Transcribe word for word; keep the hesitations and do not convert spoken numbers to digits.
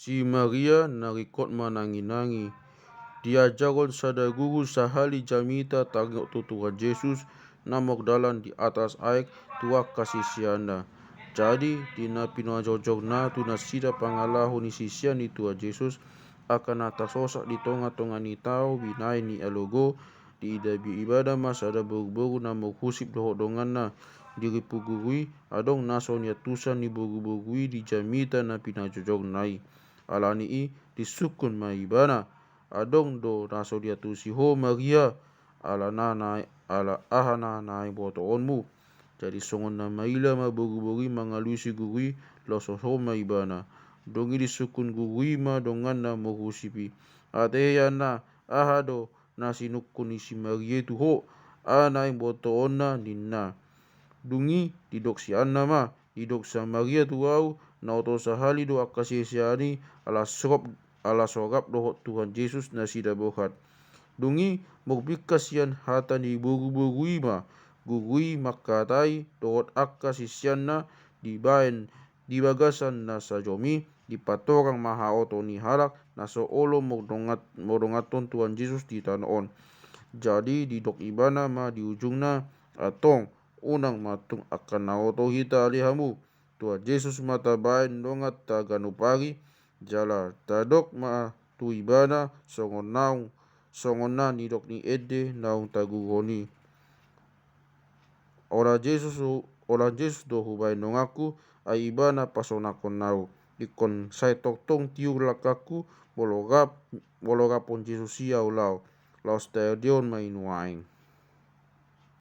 Si Maria na ringkot manangi-nangi. Diajarhon sada guru sahali jamita tangihon tu Tuhan Jesus na mardalan di atas aek tu angka siseanna. Jadi di na pinajojorna tu nasida pangalaho ni sisean ni Tuhan Jesus, angka na tarsosak di tonga-tonga ni tao binahen ni alogo, diida ibana ma sada boru-boru na marhusip dohot donganna. Dirimpu guru i, adong na so niantusan ni boru-boru i di jamita na pinajojorna i. Alani i disungkun ma ibana, adong do na so diantusi ho Maria, ala na naeng, ala aha na naeng botoonmu. Jadi songon na maila ma boru-boru i mangalusi guru i, loshon ma ibana. Dung i disungkun guru i ma donganna marhusip i, ate anna, aha do na sinungkun ni si Maria i tu ho, aha naeng botoonna ninna. Dung i didok si anna ma, didok si Maria tu ahu, na oto sahali do angka sisean i, ala so rap, ala so rap dohot Tuhan Jesus nasida borhat. Dung i marbingkas sian hata ni boru-boru i ma guru i mangkatai dohot angka siseanna. Dibaen di bagasan na sajom i, dipatorang ma haoto ni halak na so olo mardongan, mardonganhon Tuhan Jesus di tano on. Jadi didok ibana ma di ujungna, antong, unang ma tung angka na oto hita ale hamu. Tuhan Jesus ma tabaen dongan taganup ari, jala tadok ma tu ibana songon naung, songon na nidok ni ende naung taguruhon i. Holan Jesus, holan Jesus do hubaen donganku, ai ibana pasonangkon ahu. Ingkon sai tongtong tiur langkangku, molo rap, molo raphon Jesus i ahu laho. Laos taendehon ma i nuaeng.